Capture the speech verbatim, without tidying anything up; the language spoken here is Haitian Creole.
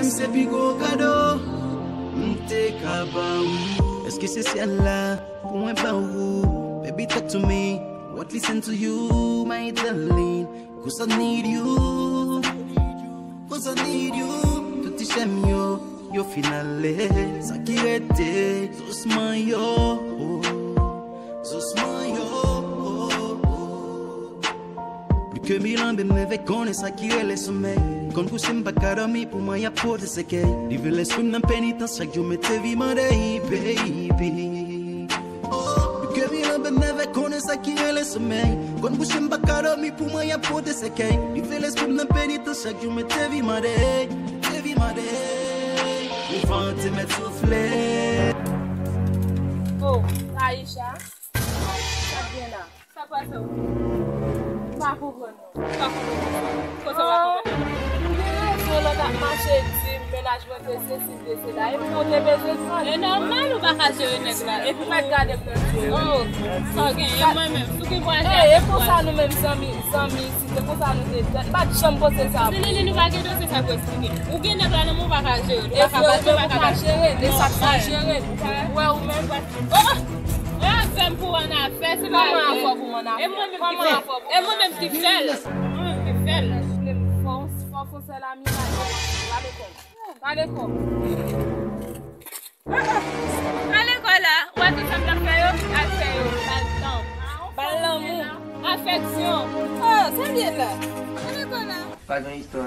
Se pi gwo kado m te ka ba ou. Èske se syèl la pou mwen ba ou? Baby, talk to me. What listen to you, my darling? Cause I need you. Cause I need you. Tout ti chèm yo, yo fin ale. Sa ki rete, zosman yo. Zosman yo. Plis ke mil an, ben m reve konnen sa ki rele somèy. Konn kouche m pa ka dòmi, pou mwen y ap pote sekèy. Live lespri m nan penitans, chak jou mete vi mande, baby. Oh, plis ke mil an, ben m reve konnen sa ki rele somèy. Konn kouche m pa ka dòmi, pou mwen y ap pote sekèy. Live lespri m nan penitans, chak jou mete vi mande, mete vi mande. Pou van te mèt soufle. Oh, Aisha. Sa k gen la? Sa k pase w? M pa konprann non. M pa konprann non. Kote w pa konprann non? Ou gen rezon lè w t ap mache di m mennaj mwen te sesi, te sela. E m konn te bezwen tande. E nòmal ou pa ka jere nèg la. Epi mèt gade m nan je. Oh, sa w gen? E mwen menm, sou ki vwa jè? E konsa nou menm zanmi, zanmi, si se konsa nou te tèt. M pa t janm panse sa pou ou. Selene, nou pa gen dosye sa pou eksplike. Ou gen nèg la nan men w pa ka jere. E frè ou menm ou ka jere, de sa k sa jere. Ou wè ou menm. Oh! Ann avè m pou w ann afè, se pa vre. Kòman afè pou w ann afè? E mwen menm ki fè l. E mwen menm ki fè l. Mwen menm ki fè l. Fò, fò, fò sèl ami la. Gade kò. Gade kò. Gade kò la. Ou wè tout sa m t ap fè yo? Al fè yo. Ba l tan. Ba l lanmou. Afeksyon. Oh, sa l ye la? Gade kò la. Pa gen istwa.